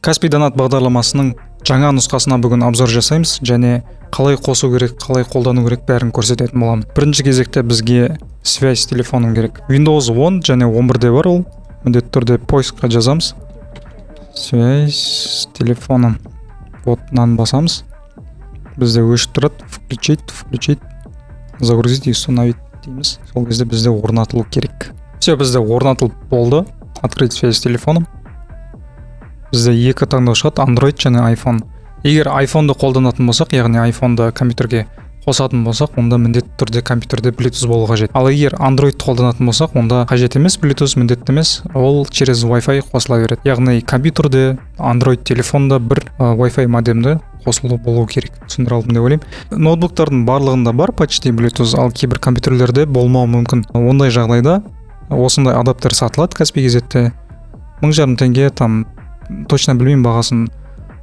Каспий Донат бағдарламасының жаңа нұсқасына бүгін обзор жасаймыз және қалай қосу керек, қалай қолдану керек, бәрін көрсететін боламын. Бірінші кезекте бізге связь с телефоном керек. Windows 10 және 11-де бар ол. Міндетті түрде поискқа жазамыз. Связь с телефоном. Вот, мынаны басамыз. Бізде өшіп тұрады. Включить, включить, загрузить и установить дейміз. Сол кезде бізде орнатылу керек. Все, бізде орнатылып болды. Открыть связь с телефоном. Бізде екі таңдау шығады: Android және iPhone. Егер iPhone'ды қолданатын болсақ, яғни iPhone'ды компьютерге қосатын болсақ, онда міндетті түрде компьютерде Bluetooth болу қажет. Ал егер Android қолданатын болсақ, онда қажет емес, Bluetooth міндетті емес, ол через Wi-Fi қосыла береді. Яғни компьютерде, Android телефонда бір Wi-Fi модемді қосылу болу керек. Түсіндіре алдым деп ойлаймын. Ноутбуктардың барлығында бар почти Bluetooth, ал кейбір компьютерлерде болмауы мүмкін. Ондай жағдайда осындай адаптер сатылады Каспий Kz-те. 1500 теңге, там точно білмеймін бағасын,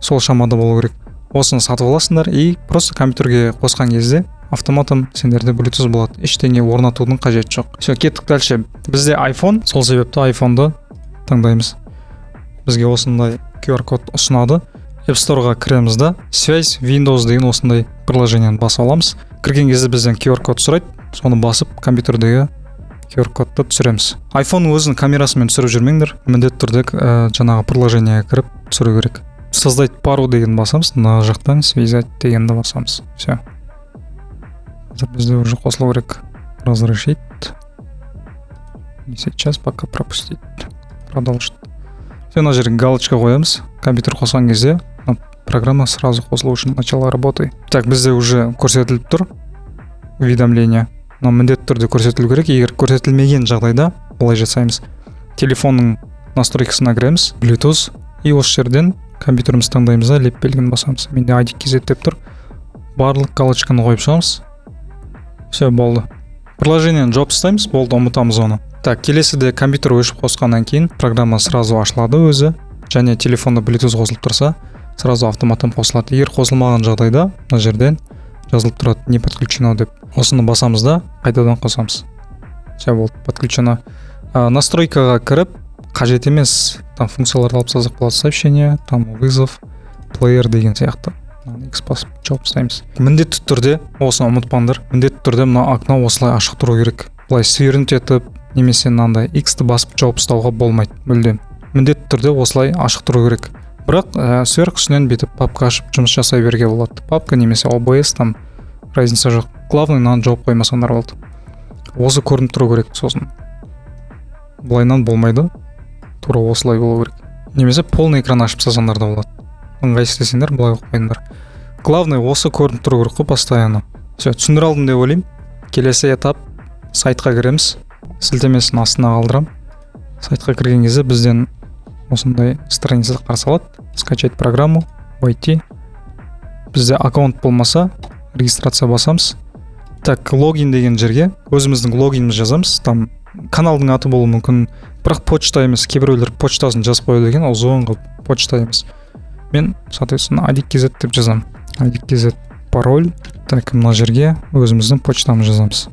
сол шамада болу керек. Осыны сатып аласыңдар и просто компьютерге қосқан кезде автоматом сендерде Bluetooth болады, ештеңе орнатудың қажеті жоқ. Все, кеттік дальше. Бізде iPhone, сол себепті iPhone'ды таңдаймыз. Бізге осындай QR код ұсынады. App Store'ға кіреміз да, связь Windows деген осындай приложениені басып аламыз. Кірген кезде бізден QR код сұрайды, соны басып, компьютердегі QR кодты түсіреміз. iPhone өзінің камерасымен түсіріп жүрмеңдер, міндетті түрде жаңағы приложениеге кіріп түсіру керек. Создать пару деген басамыз, мына жақтан связать дегенді басамыз. Все, қазір бізде уже қосылу керек. Разрешить, не сейчас, пока пропустить, продолжить. Все, мына жерге галочка қоямыз. Компьютер қосқан кезде мына программа сразу қосылу үшін. Начало работы. Так, бізде уже көрсетіліп тұр уведомление. Мынау міндетті түрде көрсетілу керек. Егер көрсетілмеген жағдайда былай жасаймыз: телефонның настройкасына кіреміз, Bluetooth, и осы жерден компьютерімізді таңдаймыз да, леп белгіні басамыз. Менде ID KZ деп тұр. Барлық галочканы қойып шығамыз. Все, болды. Приложениені жауып тастаймыз, болды, ұмытамыз оны. Так, келесіде компьютер өшіп қосқаннан кейін программа сразу ашылады өзі және телефонда Bluetooth қосылып тұрса, сразу автоматтан қосылады. Егер қосылмаған жағдайда мына жерден жазылып тұрады «не подключено» деп. Осыны басамыз да, қайтадан қосамыз. Все, болды, подключено. Настройкаға кіріп, қажет емес там функцияларды алып тастасақ болады: сообщение, там вызов, плеер деген сияқты. Мынаны X басып жауып тастаймыз. Міндетті түрде осыны ұмытпаңдар, міндетті түрде мына окно осылай ашық тұру керек. Былай свернуть етіп немесе мынандай X-ті басып жауып тастауға болмайды мүлдем. Міндетті түрде осылай ашық тұру керек. Бірақ сверху, үстінен бүйтіп папка ашып жұмыс жасай беруге болады. Папка немесе OBS, там разница жоқ, главное мынаны жауып қоймасаңдар болды. Осы көрініп тұру керек. Сосын былайынан болмайды, тура осылай болу керек. Немесе полный экран ашып тастасаңдар да болады, ыңғайсыз десеңдер, былай қойып қойыңдар. Главное, осы көрініп тұру керек қой постоянно. Все, түсіндіре алдым деп ойлаймын. Келесі этап: сайтқа кіреміз. Сілтемесін астына қалдырамын. Сайтқа кірген кезде бізден осындай страница қарсы алады: скачать программу, войти. Бізде аккаунт болмаса, регистрация басамыз. Так, логин деген жерге өзіміздің логинімізді жазамыз. Там каналдың аты болуы мүмкін, бірақ почта емес. Кейбіреулер почтасын жазып қояды екен ұзын қылып, почта емес. Мен, соответственно, ID KZ деп жазамын, ID KZ. Пароль. Так, мына жерге өзіміздің почтамызды жазамыз.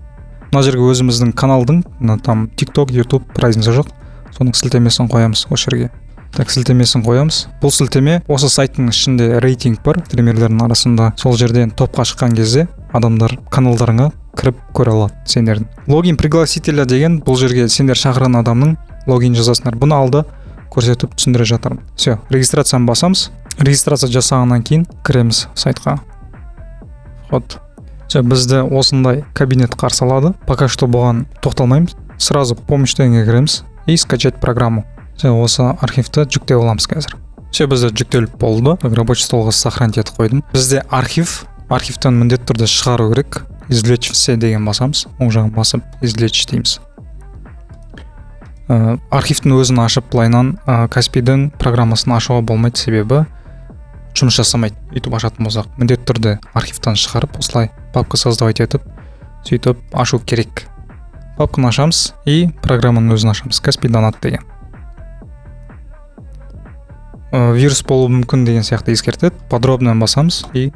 Мына жерге өзіміздің каналдың, мына там TikTok, YouTube, разница жоқ, соның сілтемесін қоямыз осы жерге. Так, сілтемесін қоямыз. Бұл сілтеме, осы сайттың ішінде рейтинг бар стримерлердің арасында. Сол жерден топқа шыққан кезде адамдар каналдарыңа кіріп көре алады сендердің. Логин пригласителя деген, бұл жерге сендер шақырған адамның логин жазасыңдар. Бұны алда көрсетіп, түсіндіре жатырмын. Все, регистрацияны басамыз. Регистрация жасағаннан кейін кіреміз сайтқа, вход. Все, бізді осындай кабинет қарсы алады. Пока что бұған тоқталмаймыз, сразу помощь дегенге кіреміз и скачать программу. Все, осы архивті жүктеп аламыз қазір. Все, бізде жүктеліп болды. Рабочий столға сохранить етіп қойдым. Бізде архив, архивтен міндетті түрде шығару керек. Извлечь все деген басамыз, оң жағын басып, извлечь дейміз. Архивтің өзін ашып, былайынан Каспийдің программасын ашуға болмайды, себебі жұмыс жасамайды. Өйтіп ашатын болсақ, міндетті түрде архивтан шығарып, осылай папка создавать етіп, сөйтіп ашу керек. Папканы ашамыз и программаның өзін ашамыз, Каспий Донат деген. Вирус болуы мүмкін деген сияқты ескертеді. Подробно басамыз и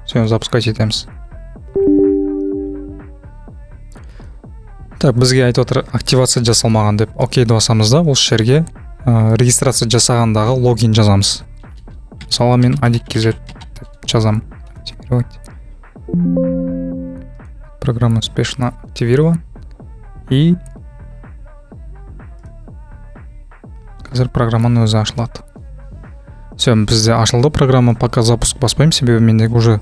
все, запускать етеміз. Так, бізге айтып отыр активация жасалмаған деп. Окейді басамыз да, осы жерге регистрация жасағандағы логин жазамыз. Мысалы, мен Адик kz деп жазамын. Активировать. Программа успешно активирован. И қазір программаның өзі ашылады. Все, бізде ашылды программа. Пока запуск баспаймын, себебі менде уже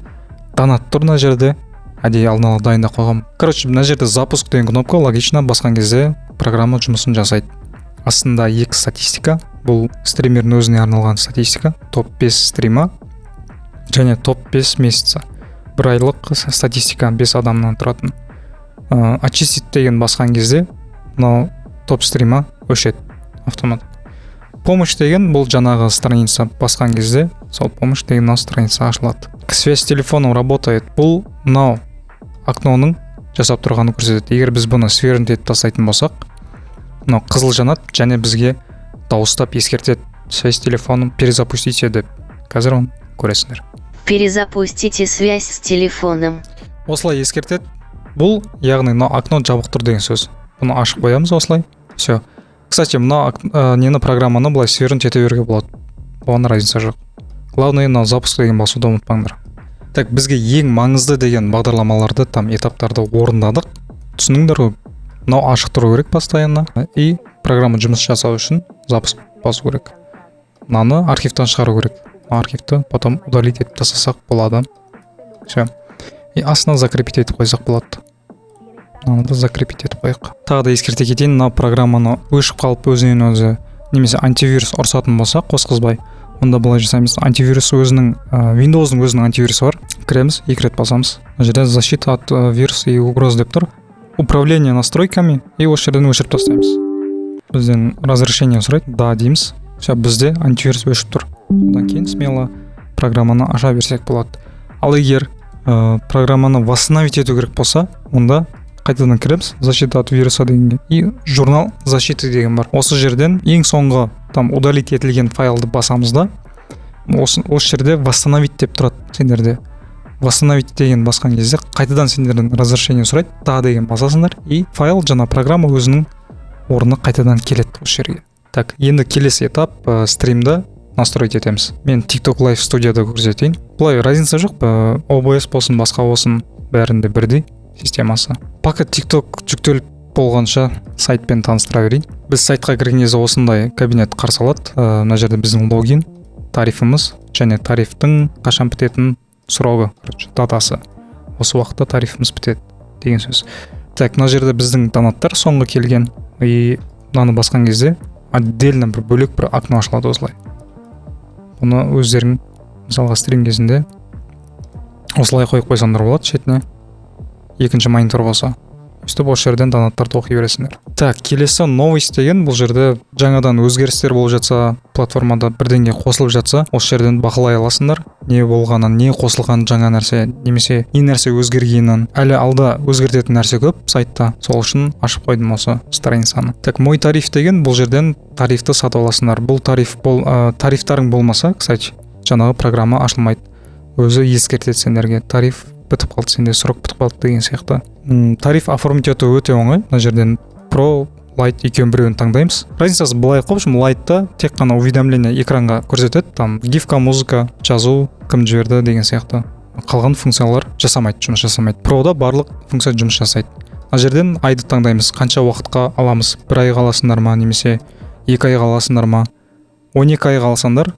донат тұр мына жерде. Әдейі алдын ала дайындап қойғанмын. Короче, мына жерде запуск деген кнопка, логично, басқан кезде программа жұмысын жасайды. Астында екі статистика. Бұл стримердің өзіне арналған статистика. Топ 5 стрима және топ 5 месяца. Бір айлық статистика 5 адамнан тұратын. Очистить деген басқан кезде мынау топ стрима өшеді автомат. Помощь деген бұл жаңағы страница, басқан кезде сол помощь деген мынау страница ашылады. Связь с телефоном работает. Бұл мынау окноның жасап тұрғанын көрсетеді. Егер біз бұны свернуть етіп тастайтын болсақ, мынау қызыл жанады және бізге дауыстап ескертеді: связь с телефоном перезапустите деп. Қазір оны көресіңдер. Перезапустите связь с телефоном. Осылай ескертеді. Бұл, яғни, мынау окно жабық тұр деген сөз. Бұны ашып қоямыз осылай. Все. Кстати, мына нені, программаны былай свернуть ете беруге болады, оған разница жоқ. Главное, мынау запуск деген басуды ұмытпаңдар. Так, бізге ең маңызды деген бағдарламаларды, там, этаптарды орындадық. Түсіндіңдер ғой, мынау ашық тұру керек постоянно, и программа жұмыс жасау үшін запуск басу керек. Мынаны архивтан шығару керек. Архивті потом удалить етіп тастасақ болады. Все. И астына закрепить етіп қойсақ болады. Мынаны да закрепить етіп қояйық. Тағы да ескерте кетейін, мына программаны өшіп қалып өзінен өзі немесе антивирус ұрсатын болса, қосқызбай, онда былай жасаймыз. Антивирус өзінің, Windows'ның өзінің антивирусы бар. Кіреміз, екі рет басамыз. Мына жерде защита от вируса и угроз деп тұр. Управление настройками, и осы жерден өшіріп тастаймыз. Бізден разрешение сұрайды, да дейміз. Все, бізде антивирус өшіп тұр. Одан кейін смело программаны аша берсек болады. Ал егер программаны восстановить ету керек болса, онда қайтадан кіреміз защита от вируса дегенге, и журнал защиты деген бар. Осы жерден ең соңғы там удалить етілген файлды басамыз да, осы жерде восстановить деп тұрады сендерде. Восстановить деген басқан кезде қайтадан сендерден разрешение сұрайды, да деген басасыңдар, и файл, жаңа программа өзінің орнына қайтадан келеді осы жерге. Так, енді келесі этап, стримді настроить етеміз. Мен TikTok Live студияда көрсетейін. Былай разница жоқ, OBS болсын, басқа болсын, бәрінде бірдей системасы. Пока TikTok жүктеліп болғанша, сайтпен таныстыра берейін. Біз сайтқа кірген кезде осындай кабинет қарсы алады. Мына жерде біздің логин, тарифіміз және тарифтің қашан бітетін срогы, короче, датасы. Осы уақытта тарифіміз бітеді деген сөз. Так, мына жерде біздің донаттар соңғы келген, и мынаны басқан кезде отдельно бір бөлек бір окно ашылады осылай. Бұны өздерің, мысалға, стрим кезінде осылай қойып қойсаңдар болады шетіне, екінші монитор болса. Өйстіп осы жерден донаттарды оқи бересіңдер. Так, келесі новость деген. Бұл жерде жаңадан өзгерістер болып жатса, платформада бірдеңе қосылып жатса, осы жерден бақылай аласыңдар не болғанын, не қосылған жаңа нәрсе немесе не нәрсе өзгергенін. Әлі алда өзгертетін нәрсе көп сайтта, сол үшін ашып қойдым осы страницаны. Так, мой тариф деген. Бұл жерден тарифті сатып аласыңдар. Бұл тариф бол, тарифтарың болмаса, кстати, жаңағы программа ашылмайды, өзі ескертеді сендерге: тариф бітіп қалды, сенде срок бітіп қалды деген сияқты. Тариф оформить ету өте оңай. Мына жерден про, лайт екеуінің біреуін таңдаймыз. Разницасы былай: в общем, лайтта тек қана уведомление экранға көрсетеді, там гифка, музыка, жазу, кім жіберді деген сияқты. Қалған функциялар жасамайды, жұмыс жасамайды. Прода барлық функция жұмыс жасайды. Мына жерден айды таңдаймыз, қанша уақытқа аламыз: бір айға аласыңдар ма немесе 2 айға аласыңдар ма. 12 айға алсаңдар,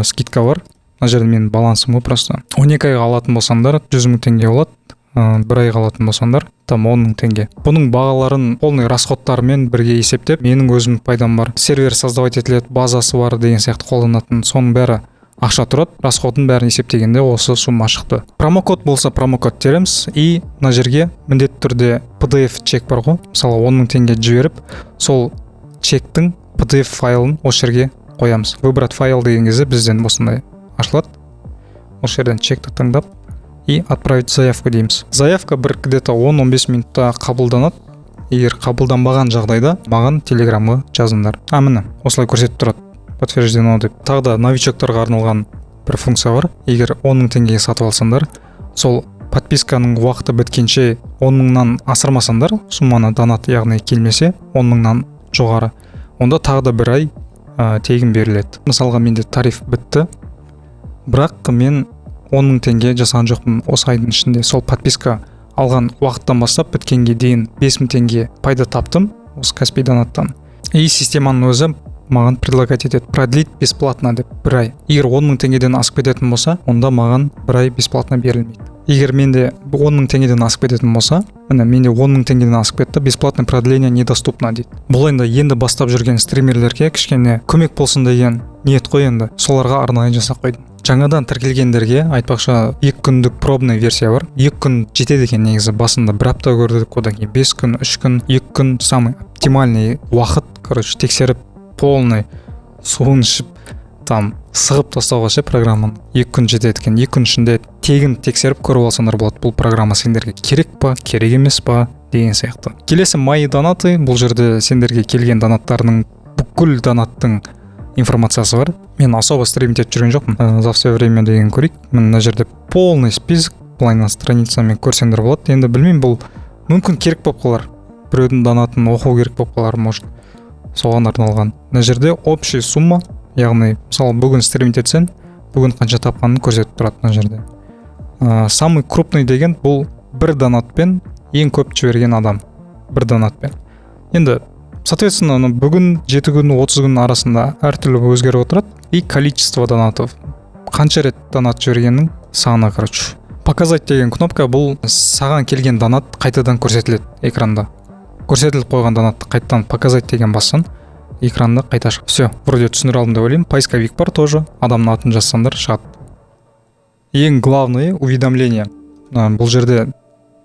скидка бар. Мына жерде менің балансым ғой просто. 12 айға алатын болсаңдар, 100 000 теңге болады. Бір айға алатын болсаңдар, там 10 000 теңге. Бұның бағаларын полный расходтарымен бірге есептеп, менің өзім пайдам бар, сервер создавать етіледі, базасы бар деген сияқты қолданатын, соның бәрі ақша тұрады. Расходын бәрін есептегенде осы сумма шықты. Промокод болса, промокод тереміз, и мына жерге міндетті түрде PDF чек бар ғой. Мысалы, 10 000 теңге жіберіп, сол чектің PDF файлын осы жерге қоямыз. Выбрать файл деген кезде бізден осындай ашылады. Осы жерден чекті таңдап и отправить заявку дейміз. Заявка бір где-то 10-15 минутта қабылданады. Егер қабылданбаған жағдайда, маған телеграмға жазыңдар. А, міне, осылай көрсетіп тұрады, подтверждено деп. Тағы да новичоктарға арналған бір функция бар. Егер 10 000 теңгеге сатып алсаңдар, сол подписканың уақыты біткенше 10 мыңнан асырмасаңдар сумманы, донат, яғни, келмесе 10 мыңнан жоғары, онда тағы да бір ай тегін беріледі. Мысалға, менде тариф бітті. Бірақ мен 10 000 теңге жасаған жоқпын осы айдың ішінде. Сол подписка алған уақыттан бастап біткенге дейін 5 000 теңге пайда таптым осы Каспи донаттан. И системаның өзі маған предлагать етеді продлить бесплатно деп бір ай. Егер 10 000 теңгеден асып кететін болса, онда маған бір ай бесплатно берілмейді. Егер менде 10 000 теңгеден асып кететін болса, міне менде 10 000 теңгеден асып кетті, бесплатное продление недоступно дейді. Бұл енді бастап жүрген стримерлерге кішкене көмек болсын деген ниет қой енді. Соларға арнайы жасап қойдым. Жаңадан тіркелгендерге айтпақшы, 2 күндік пробный версия бар. 2 күн жетеді екен негізі. Басында бір апта көрдік, одан кейін 5 күн, 3 күн, 2 күн самый оптимальный уақыт, короче, тексеріп полный суын ішіп там сығып тастауға ше программаны. 2 күн жетеді екен. 2 күн ішінде тегін тексеріп көріп алсаңдар болады, бұл программа сендерге керек па, керек емес па деген сияқты. Келесі мои донаты. Бұл жерде сендерге келген донаттарының, бүкіл донаттың информациясы бар. Мен особо стримить етіп жүрген жоқпын. За все время деген көрейік. Мына жерде полный список, былайынан страницамен көрсеңдер болады. Енді білмеймін, бұл мүмкін керек болып қалар, біреудің донатын оқу керек болып қалар, может, соған арналған. Мына жерде общая сумма, яғни мысалы бүгін стримить етсең, бүгін қанша тапқанын көрсетіп тұрады мына жерде. Самый крупный деген бұл бір донатпен ең көп жіберген адам, бір донатпен. Енді соответственно бүгін 7 күн, 30 күн арасында әртүрлі өзгеріп отырады. И количество донатов, қанша рет донат жібергеннің саны, короче. Показать деген кнопка, бұл саған келген донат қайтадан көрсетіледі экранда. Көрсетіліп қойған донатты қайтадан показать деген бассаң, экранда қайта шығады. Все, вроде түсіндіре алдым деп ойлаймын. Поисковик бар тоже, адамның атын жазсаңдар шығады. Ең главный уведомление. Бұл жерде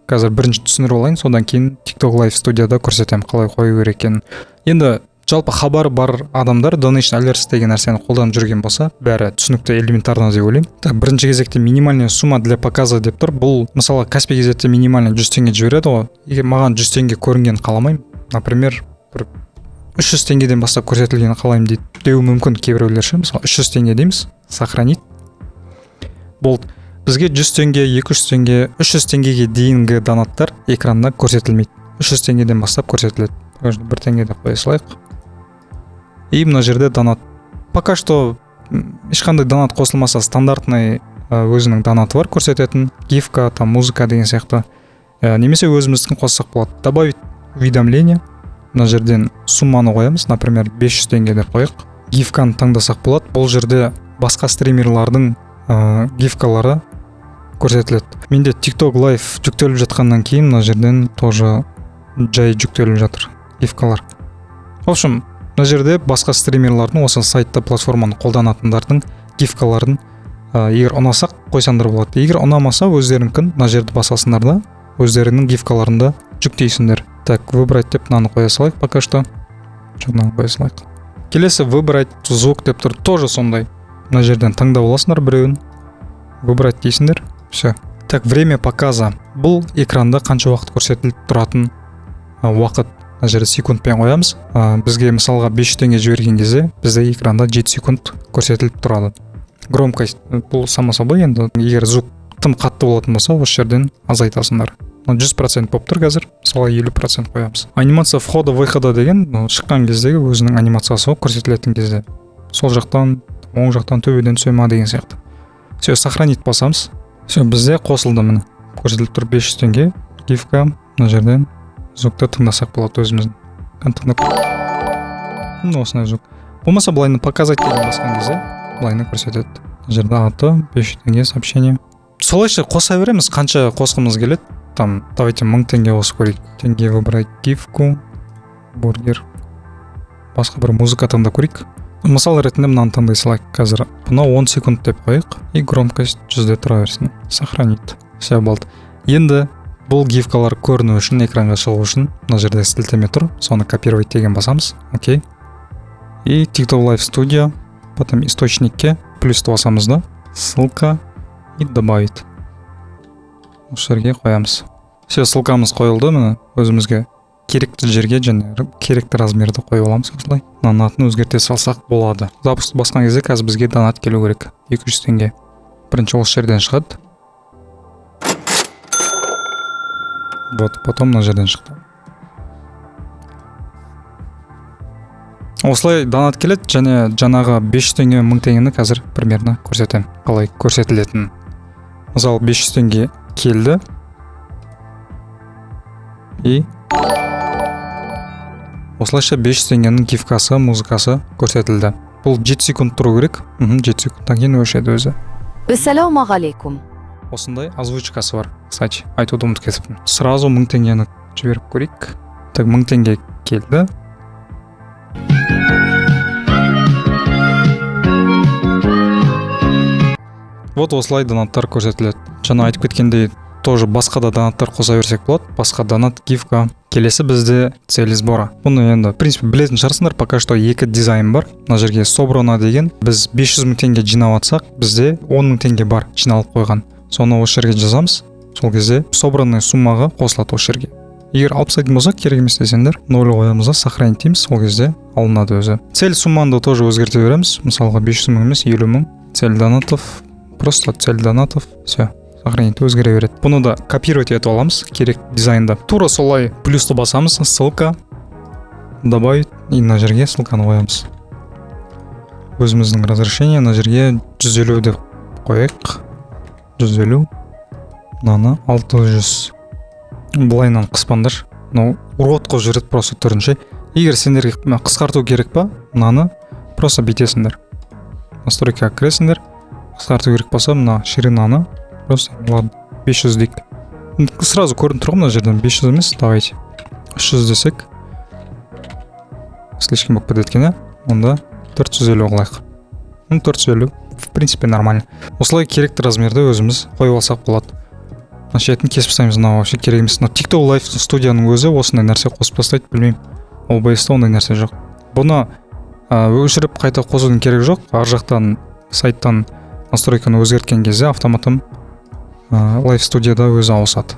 қазір бірінші түсіндіріп алайын, содан кейін TikTok Live студияда көрсетемін қалай қою керек екенін. Енді жалпы хабары бар адамдар Donation Alerts деген нәрсені қолданып жүрген болса, бәрі түсінікті, элементарно деп ойлаймын. Так, бірінші кезекте минимальная сумма для показа деп тұр. Бұл мысалы Каспи кезетте минимально 100 теңге жібереді ғой. Егер маған 100 теңге көрінгенін қаламаймын, например, бір 300 теңгеден бастап көрсетілгенін қалаймын дейді деуі мүмкін кейбіреулер ше. Мысалы 300 теңге дейміз, сохранить, болды. Бізге 100 теңге, 200 теңге, 300 теңгеге дейінгі донаттар экранда көрсетілмейді, 300 теңгеден бастап көрсетіледі. 1 теңге деп қоя салайық. И мына жерде донат пока что ешқандай донат қосылмаса, стандартный өзінің донаты бар көрсететін, гифка, там музыка деген сияқты. Немесе өзіміздікін қоссақ болады. Добавить уведомление, мына жерден сумманы қоямыз, например 500 теңге деп қояйық. Гифканы таңдасақ болады. Бұл жерде басқа стримерлардың гифкалары көрсетіледі. Менде TikTok Live жүктеліп жатқаннан кейін мына жерден тоже жай жүктеліп жатыр гифкалар. В общем, мына жерде басқа стримерлардың, осы сайтта платформаны қолданатындардың гифкаларын егер ұнаса қойсаңдар болады, егер ұнамаса өздеріңкін мына жерді басасыңдар да өздеріңнің гифкаларында жүктейсіңдер. Так, выбрать деп мынаны қоя салайық пока что. Жоқ, мынаны қоя салайық. Келесі выбрать звук деп тұр, тоже сондай, мына жерден таңдап аласыңдар біреуін, выбрать дейсіңдер, все. Так, время показа, бұл экранда қанша уақыт көрсетіліп тұратын уақыт. Мына жерде секундпен қоямыз. Бізге мысалға 500 теңге жіберген кезде бізде экранда 7 секунд көрсетіліп тұрады. Громкость, бұл само собой, енді егер звук тым қатты болатын болса, осы жерден азайтасыңдар. 100% болып тұр қазір, мысалы 50% қоямыз. Анимация входа выхода деген шыққан кездегі өзінің анимациясы ғой, көрсетілетін кезде сол жақтан, оң жақтан, төбеден түсе ма деген сияқты. Все, сохранить басамыз. Все, бізде қосылды, міне көрсетіліп тұр 500 теңге гифка. Мына жерден звукты тыңдасақ болады өзіміздің. Тыңдап, осындай звук. Болмаса былайына показать деген басқан кезде былайына көрсетеді. Мына жерде аты, 500 теңге, сообщение. Солайша қоса береміз қанша қосқымыз келеді. Там давайте 1000 теңге қосып көрейік. Теңге, выбрать гифку, бургер, басқа бір музыка таңдап көрейік. Мысал ретінде мынаны таңдай салайық қазір. Бұны 10 секунд деп қояйық и громкость 100-де тұра берсін. Сохранить. Все, болды. Енді бұл гифкалар көріну үшін, экранға шығу үшін мына жерде сілтеме тұр, соны копировать деген басамыз. Окей, и TikTok Live Studio, потом источникке плюсті басамыз да, ссылка и добавить, осы жерге қоямыз. Все, ссылкамыз қойылды. Міне, өзімізге керекті жерге және керекті размерді қойып аламыз осылай. Мынаның атын өзгерте салсақ болады. Запуск басқан кезде қазір бізге донат келу керек 200 теңге. Бірінші осы жерден шығады, вот, потом мына жерден шықты. Осылай донат келеді және жаңағы 500 теңге, 1000 теңгені қазір примерно көрсетемін, қалай көрсетілетінін. Мысалы, 500 теңге келді. И осылайша 500 теңгенің гифкасы, музыкасы көрсетілді. Бұл 7 секунд тұру керек. 7 секундтан кейін өшеді өзі. Ассалаумағалейкум. Осындай озвучкасы бар. Кстати, айтуды ұмытып кетіппін. Сразу 1000 теңгені жіберіп көрейік. Так, 1000 теңге келді. Вот осылай донаттар көрсетіледі. Жаңа айтып кеткендей, тоже басқа да донаттар қоса берсек болады. Басқа донат, гифка. Келесі бізде цель сбора. Бұны енді, в принципе, білетін шығарсыңдар. Пока что екі дизайн бар. Мына жерге собрано деген. Біз 500 мың теңге жинап жатсақ, бізде 10 мың теңге бар жиналып қойған. Соны осы жерге жазамыз. Сол кезде собранный суммаға қосылады осы жерге. Егер алып тастайтын болсақ, керек емес десеңдер, ноль қоямыз да, сохранить дейміз, сол кезде алынады өзі. Цель сумманы да тоже өзгерте береміз. Мысалға, 500 мың емес, 50 мың. Цель донатов, просто цель донатов, все, сохранить, өзгере береді. Бұны да копировать етіп аламыз, керек дизайнды. Тура солай плюсты басамыз, ссылка, добавить, и мына жерге ссылканы қоямыз. Өзіміздің разрешение мына жерге 150 деп қояйық. 150, мынаны 600. Былайынан қыспаңдар. Мынау урод қылып жібереді просто түрін ше. Егер сендерге мына қысқарту керек па, мынаны просто бүйтесіңдер. Настройкаға кіресіңдер. Қысқарту керек болса, мына ширинаны просто, ладно, 500 дейік. Сразу көрініп тұр ғой мына жерден 500 емес, давайте 300 десек слишком болып кетеді екен, иә? Онда 450 қылайық. Ну, 450, в принципе, нормально. Осылай керекті размерді өзіміз қойып алсақ болады. Мына шетін кесіп тастаймыз, мынау вообще керек емес. Мына TikTok Live студияның өзі осындай нәрсе қосып тастайды, білмеймін. OBS-те ондай нәрсе жоқ. Бұны өшіріп қайта қосудың керегі жоқ. Ар жақтан сайттан настройканы өзгерткен кезде автоматом Live студияда өзі ауысады.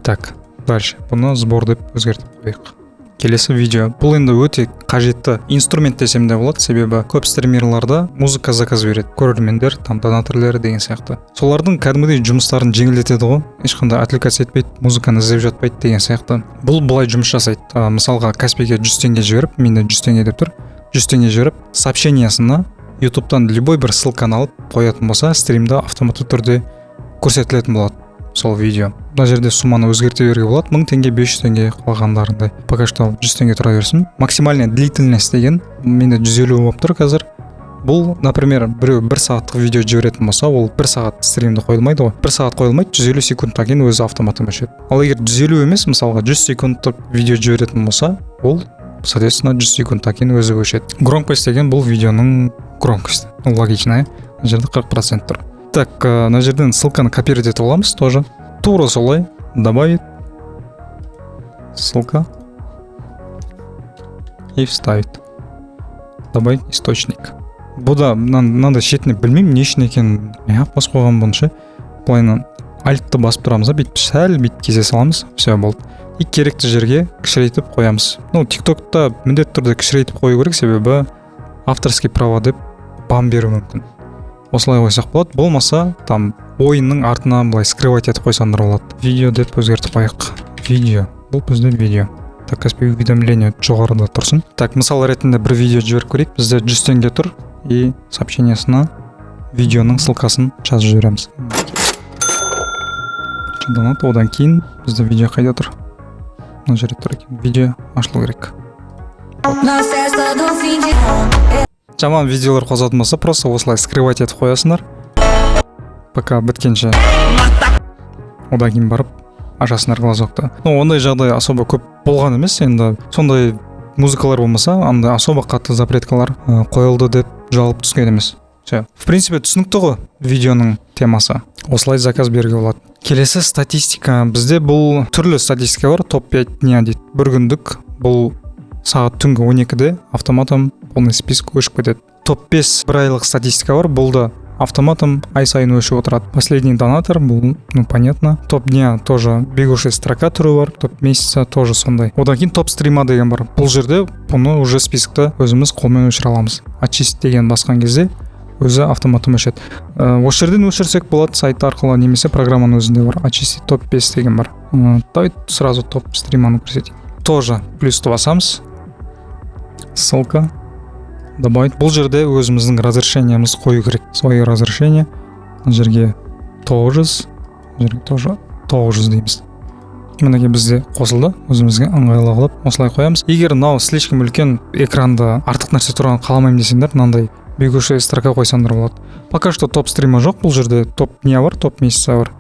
Так, дальше. Бұны сбор деп өзгертіп қояйық. Келесі видео. Бұл енді өте қажетті инструмент десем де болады, себебі көп стримерларда музыка заказ береді. Көрермендер, там донаторлер деген сияқты. Солардың кәдімгідей жұмыстарын жеңілдетеді ғой. Ешқандай отвлекаться етпейді, музыканы іздеп жатпайды деген сияқты. Бұл былай жұмыс жасайды. Мысалға, Каспиге 100 теңге жіберіп, менде 100 теңге деп тұр. 100 теңге жіберіп, сообщениясына ютубтан любой бір ссылканы алып қоятын болса, стримда автоматты түрде көрсетілетін болады сол видео. Мына жерде сумманы өзгерте беруге болады: 1000 теңге, 500 теңге, қалғандарындай. Пока что 100 теңге тұра берсін. Максимальная длительность деген менде 150 болып тұр қазір. Бұл, например, біреу бір сағаттық видео жіберетін болса, ол бір сағат стримді қойылмайды ғой, бір сағат қойылмайды, 150 секундтан кейін өзі автоматом өшеді. Ал егер 150 емес, мысалға, 100 секундтық видео жіберетін болса, ол, соответственно, 100 секундтан кейін өзі өшеді. Громкость деген бұл видеоның громкость, ну, логично, иә? Мына жерде 40% тұр. Так, мына жерден ссылканы копировать етіп аламыз тоже. Тура солай добавить, ссылка и вставить, добавить источник. Бұл да мынандай шетіне, білмеймін, не үшін екенін, неғып басып қойған бұны ше. Былайынан альтты басып тұрамыз да, бүйтіп сәл бүйтіп кесе саламыз, все, болды. И керекті жерге кішірейтіп қоямыз. Ну, тиктокта міндетті түрде кішірейтіп қою керек, себебі авторский права деп бан беруі мүмкін. Осылай қойсақ болады, болмаса там ойынның артына былай скрывать етіп қойсаңдар болады. Видео деп өзгертіп қояйық. Видео, бұл бізде видео. Так, Каспи уведомление жоғарыда тұрсын. Так, мысал ретінде бір видео жіберіп көрейік. Бізде 100 теңге тұр, и сообщениесына видеоның ссылкасын жазып жібереміз. Донат. Одан кейін бізде видео қайда тұр? Мына жерде тұр екен. Видео ашылу керек. Na festa do fim de Жаман видеолар қосатын болса, просто осылай скрывать етіп қоясыңдар пока біткенше, одан кейін барып ашасыңдар глазокты. Ну, ондай жағдай особо көп болған емес енді. Сондай музыкалар болмаса, андай особо қатты запреткалар қойылды деп жалып түскен емес. Все, в принципе, түсінікті ғой видеоның темасы. Осылай заказ беруге болады. Келесі статистика. Бізде бұл түрлі статистика бар. Топ 5 дня дейді, бір күндік. Бұл сағат түнгі 12-де автоматом полный список өшіп кетеді. Топ 5 бір айлық статистика бар, бұл да автоматом ай сайын өшіп отырады. Последний донатор, бұл, ну, понятно. Топ дня тоже бегущая строка түрі бар, топ месяца тоже сондай. Одан кейін топ стрима деген бар. Бұл жерде бұны уже списокті өзіміз қолмен өшіре аламыз. Очистить деген басқан кезде өзі автоматом өшеді. Осы жерден өшірсек болады сайт арқылы немесе программаның өзінде бар, очистить топ 5 деген бар. Давайте сразу топ стриманы көрсетейін. Тоже плюсті басамыз. Ссылка, добавить. Бұл жерде өзіміздің разрешениемізді қою керек. Свое разрешение. Мына жерге 900, мына жерге тоже 900 дейміз. Мінекей бізде қосылды, өзімізге ыңғайлы қылып осылай қоямыз. Егер мынау слишком үлкен экранда артық нәрсе тұрғанын қаламаймын десеңдер, мынандай бегущая строка қойсаңдар болады. Пока что топ стрима жоқ, бұл жерде топ дня бар, топ месяца бар.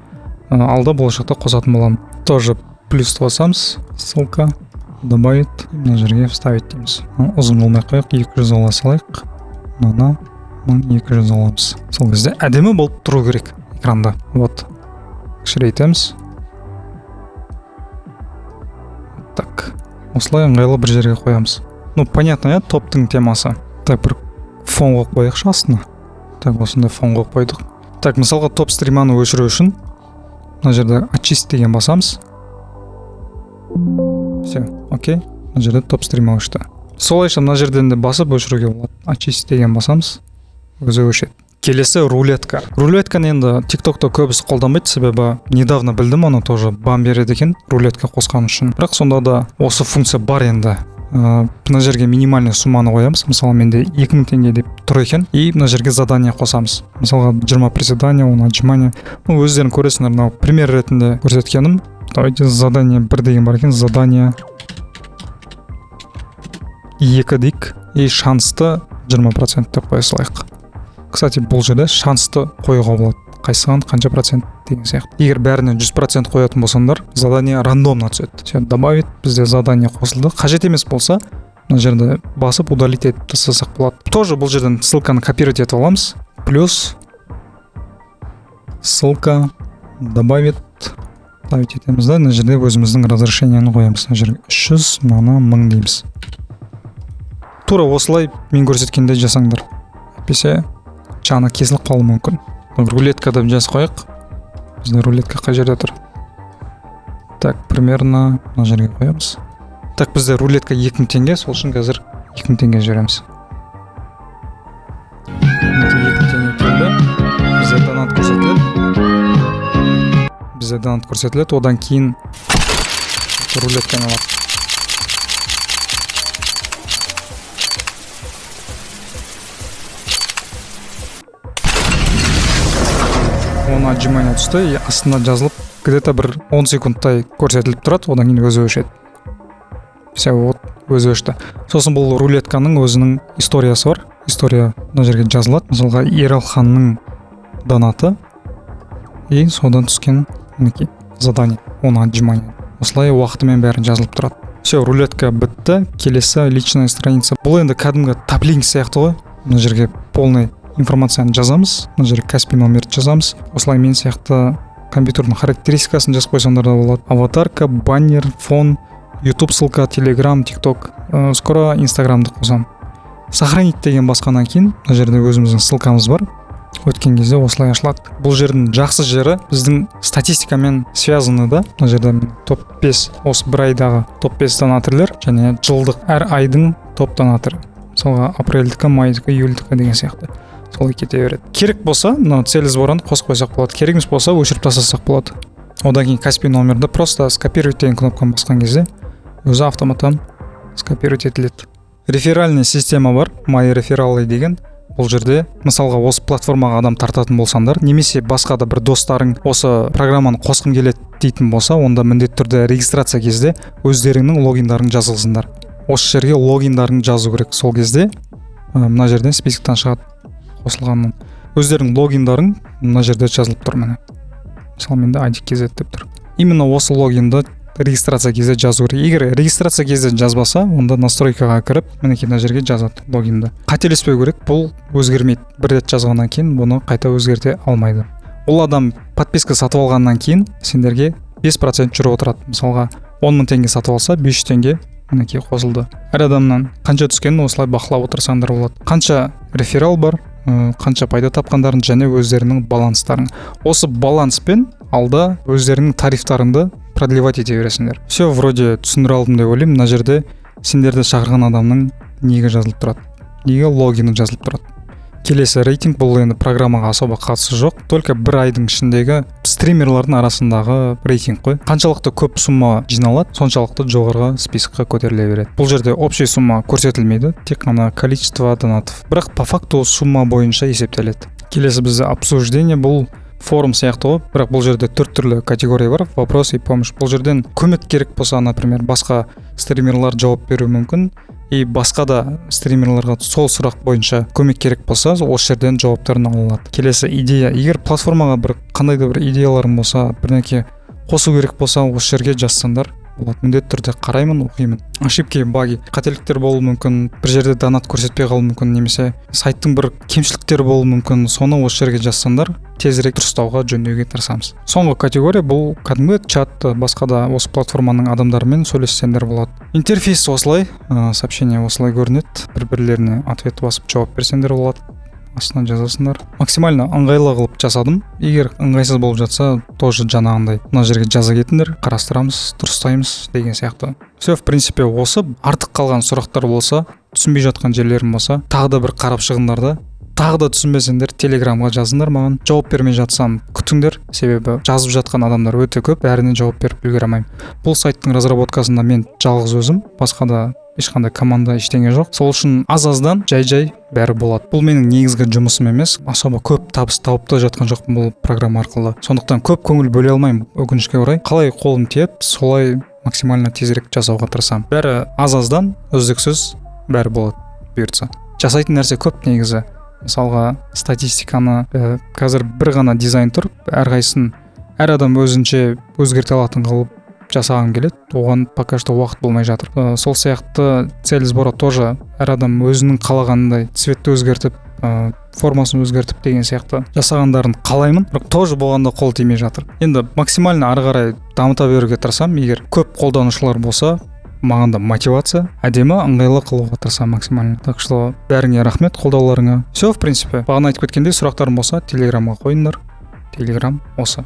Алда болашақта қосатын боламын. Тоже плюс басамыз, ссылка, добавить, мына жерге вставить дейміз. Ұзын болмай қояйық, 200 ала салайық. Мынаны 1200 аламыз. Сол кезде әдемі болып тұру керек экранда. Вот. Кішірейтеміз. Так. Осылай ыңғайлы бір жерге қоямыз. Ну, понятно, иә, топтың темасы. Так, бір фон қойып қояйықшы астына. Так, осындай фон қойып қойдық. Так, мысалға топ стриманы өшіру үшін мына жерде очистить деген басамыз. Все, окей. Мына жерде топ стрима өшті. Солайша мына жерден де басып өшіруге болады. Очистить деген басамыз, өзі өшеді. Келесі рулетка. Рулетканы енді TikTokта көбісі қолданбайды, себебі недавно білдім, оны тоже бан береді екен рулетка қосқан үшін. Бірақ сонда да осы функция бар енді. Мына жерге минимальный сумманы қоямыз. Мысалы, менде 2000 теңге деп тұр екен. И мына жерге задание қосамыз. Мысалға, 20 приседания, 10 отжимания. Ну, өздерің көресіңдер, мынау пример ретінде көрсеткенім. Давайте задание 1 деген бар екен. Задание 2 дейік. И шансты 20% деп қоя салайық. Кстати, бұл жерде шансты қоюға болады. Қайсыған қанша процент деген сияқты. Егер бәріне 100% қоятын болсаңдар, задание рандомно түседі. Все, добавить, бізде задание қосылды. Қажет емес болса, мына жерде басып удалить етіп тастасақ болады. Тоже бұл жерден ссылканы копировать етіп аламыз. Плюс ссылка, добавить, добавить етеміз да, мына жерде өзіміздің разрешениені қоямыз. Мына жерге 300, мынаны 1000 дейміз. Тура осылай мен көрсеткендей жасаңдар. Әйтпесе жаны кесіліп қалуы мүмкін. Рулетка деп жазып қояйық. Бізде рулетка қай жерде тұр? Так, примерно мына жерге қоямыз. Так, бізде рулетка 2000 теңге, сол үшін қазір 2000 теңге жібереміз. Мінекей 2000 теңге келді. Бізде донат көрсетіледі. Бізде донат көрсетіледі. Одан кейін рулетканы алады. Он отжимание түсті, и астына жазылып где-то бір 10 секундтай көрсетіліп тұрады, одан кейін өзі өшеді. Все, вот өзі өшті. Сосын бұл рулетканың өзінің историясы бар. История мына жерге жазылады. Мысалға, Ералханның донаты и содан түскен мінекей задание, он отжимание. Осылай уақытымен бәрі жазылып тұрады. Все, рулетка бітті. Келесі личная страница. Бұл енді кәдімгі таплинк сияқты ғой. Мына жерге полный информацияны жазамыз. Мына жерге Каспи номерді жазамыз. Осылай мен сияқты компьютердің характеристикасын жазып қойсаңдар да болады. Аватарка, баннер, фон, YouTube ссылка, Telegram, TikTok. Скоро Инстаграмды қосамын. Сохранить деген басқаннан кейін мына жерде өзіміздің ссылкамыз бар. Өткен кезде осылай ашылады. Бұл жердің жақсы жері біздің статистикамен связаны да. Мына жерде топ 5, осы бір айдағы топ 5 донаторлер және жылдық әр айдың топ донаторы. Мысалға, апрельдікі, майдікі, июльдікі деген сияқты. Солай кете береді. Керек болса, мына цель сбораны қосып қойсақ болады. Керек емес болса, өшіріп тастасақ болады. Одан кейін Каспи номерді просто скопировать деген кнопканы басқан кезде өзі автоматтан скопировать етіледі. Реферальный система бар, мои рефералы деген. Бұл жерде мысалға осы платформаға адам тартатын болсаңдар, немесе басқа да бір достарың осы программаны қосқым келеді дейтін болса, онда міндетті түрде регистрация кезде өздеріңнің логиндарың жазылсындар. Осы жерге логиндарың жазу керек. Сол кезде мына жерден списоктан шығады қосылғанын. Өздерінің логиндарың мына жерде жазылып тұр міне. Мысалы, менде ID.kz деп тұр. Именно осы логинді регистрация кезде жазу керек. Егер регистрация кезде жазбаса, онда настройкаға кіріп, мінекей мына жерге жазады логинді. Қателеспеу керек, бұл өзгермейді. Бір рет жазғаннан кейін бұны қайта өзгерте алмайды. Ол адам подписка сатып алғаннан кейін сендерге 5% жүріп отырады. Мысалға, 10 000 теңге сатып алса, 500 теңге мінекей қосылды. Әр адамнан қанша түскенін осылай бақылап отырсаңдар болады. Қанша реферал бар, қанша пайда тапқандарын және өздерінің баланстарын. Осы баланспен алда өздерінің тарифтарыңды продлевать ете бересіңдер. Все, вроде түсіндіре алдым деп ойлаймын. Мына жерде сендерді шақырған адамның неге жазылып тұрады, неге логині жазылып тұрады. Келесі рейтинг, бұл енді программаға особо қатысы жоқ, только бір айдың ішіндегі стримерлардың арасындағы рейтинг қой. Қаншалықты көп сумма жиналады, соншалықты жоғарғы список қа көтеріле береді. Бұл жерде общий сумма көрсетілмейді, тек қана количество донатов, бірақ по факту сумма бойынша есептеледі. Келесі бізде обсуждение. Бұл форум сияқты ғой, бірақ бұл жерде төрт түрлі категория бар. Вопрос и помощь, бұл жерден көмек керек болса, например, басқа стримерлар жауап беруі мүмкін, и басқа да стримерларға сол сұрақ бойынша көмек керек болса, осы жерден жауаптарын ала алады. Келесі идея. Егер платформаға бір қандай да бір идеяларың болса, бірдеңке қосу керек болса, осы жерге жазсаңдар болады, міндетті түрде қараймын, оқимын. Ошибки, баги, қателіктер болуы мүмкін, бір жерде донат көрсетпей қалуы мүмкін немесе сайттың бір кемшіліктері болуы мүмкін. Соны осы жерге жазсаңдар, тезірек дұрыстауға, жөндеуге тырысамыз. Соңғы категория, бұл кәдімгі чат, басқа да осы платформаның адамдарымен сөйлессеңдер болады. Интерфейс осылай, сообщение осылай көрінеді. бір бірлеріне ответ басып, жауап берсеңдер болады, астына жазасыңдар. Максимально ыңғайлы қылып жасадым. Егер ыңғайсыз болып жатса, тоже жаңағындай мына жерге жаза кетіңдер, қарастырамыз, дұрыстаймыз деген сияқты. Все, в принципе, осы. Артық қалған сұрақтар болса, түсінбей жатқан жерлерім болса, тағы да бір қарап шығыңдар да, тағы да түсінбесеңдер, Телеграмға жазыңдар маған. Жауап бермей жатсам, күтіңдер, себебі жазып жатқан адамдар өте көп, бәріне жауап беріп үлгере алмаймын. Бұл сайттың разработка сында мен жалғыз өзім, басқа да ешқандай команда, ештеңе жоқ. Сол үшін аз аздан жай жай бәрі болады. Бұл менің негізгі жұмысым емес, особо көп табыс тауып та жатқан жоқпын бұл программа арқылы, сондықтан көп көңіл бөле алмаймын, өкінішке орай. Қалай қолым тиеді, солай максимально тезірек жасауға тырысамын. Бәрі аз аздан, үздіксіз бәрі болады, бұйыртса. Жасайтын нәрсе көп негізі. Мысалға, статистиканы қазір бір ғана дизайн тұр, әрқайсысын әр адам өзінше өзгерте алатын қылып жасағым келеді, оған пока что уақыт болмай жатыр. Сол сияқты цель сбора тоже әр адам өзінің қалағанындай цвет ті өзгертіп, формасын өзгертіп деген сияқты жасағандарын қалаймын, бірақ тоже болғанда қол тимей жатыр. Енді максимально ары қарай дамыта беруге тырысамын. Егер көп қолданушылар болса, маған да мотивация, әдемі, ыңғайлы қылуға тырысамын максимально. Так что бәріңе рахмет қолдауларыңа. Все, в принципе, бағана айтып кеткендей, сұрақтарың болса, Телеграмға қойыңдар. Телеграм осы.